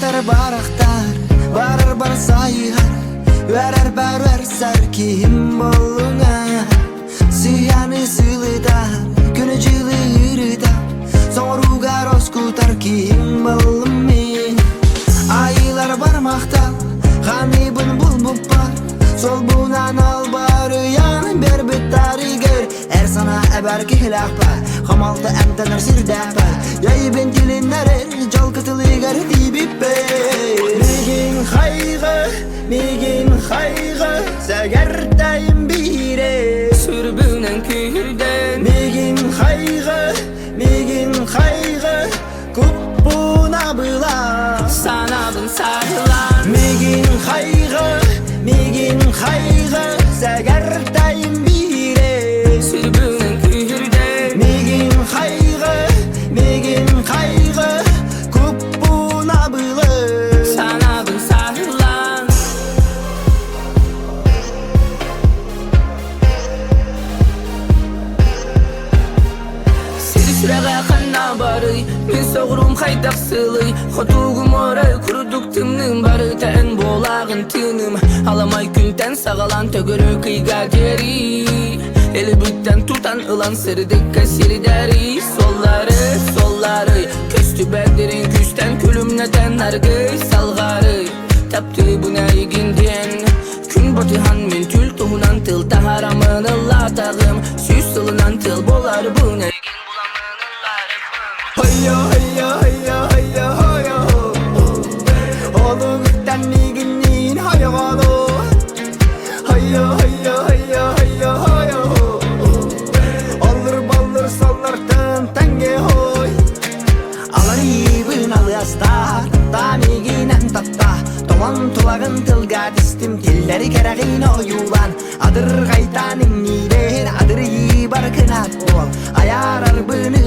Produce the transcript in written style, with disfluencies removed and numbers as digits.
Батар барахтар, барар бар сайыһар, Үөрэр бар үөрсэр киһим боллуҥа. Сыйаны сылытар, күнү дьылы ыырытар, Соҥоругар оскутар киһим боллум мин. Айылар бармахтал, ханыыбын булбуппар, Солбунан албарыйан бербит таригер Эр санаа эбэр киһилээхпэр, Хомолто эмтэнэр сирдээхпэр, Яйбин тилиннэрэр дьол кытылыгар тиийбиппэр. Мигин хайгы, мигин хайгы, сэгэртэйим биире. Сүрбүнэн күүрдэн Мигин хайгы, мигин хайгы, куппуна была. Санабын сарылан Мигин хайгы, мигин хайгы, сэгэртэйим биире. Сүрбүнэн күүрдэн Мигин хайгы, мигин хайгы, куппуна былы. Санабын сарылан Сир сүрэҕэ ханна барый, мин соҕуруум хайдах сылый Хотугум орой курдук тымныым барыта эн буолааҕын тыыным Аламай күнтэн саҕалаан төгүрүк ыйга диэри Элибиттэн тутан ылан сырдыкка сирдэри Суоллары, суоллары көстүбэт дириҥ күүстэн күлүмнэтэн аргый салҕары Таптыыбын эйигин диэн Күн батыһан мин түл туһунан тыл таһарамын ыллаатаҕым Сүүс сылынан тыл буоларбын эйигин буламмын ылларыппын Хайа, хайа, хайа, хайа, хайа, Олугуттан мигинниин хайаҕало. Хайа, хайа, хайа, хайа, хайа, Аллыр баллыр саллартан тэҥҥэ хой. Аларыыбын алыастаар, таамигинэн татта, Толон тулагын тылга тистим, тиллэри кэрэҕин ойуулаан, Адырҕайтаан иҥниибин, адырыйыы баркынаат буол, Айаарарбын.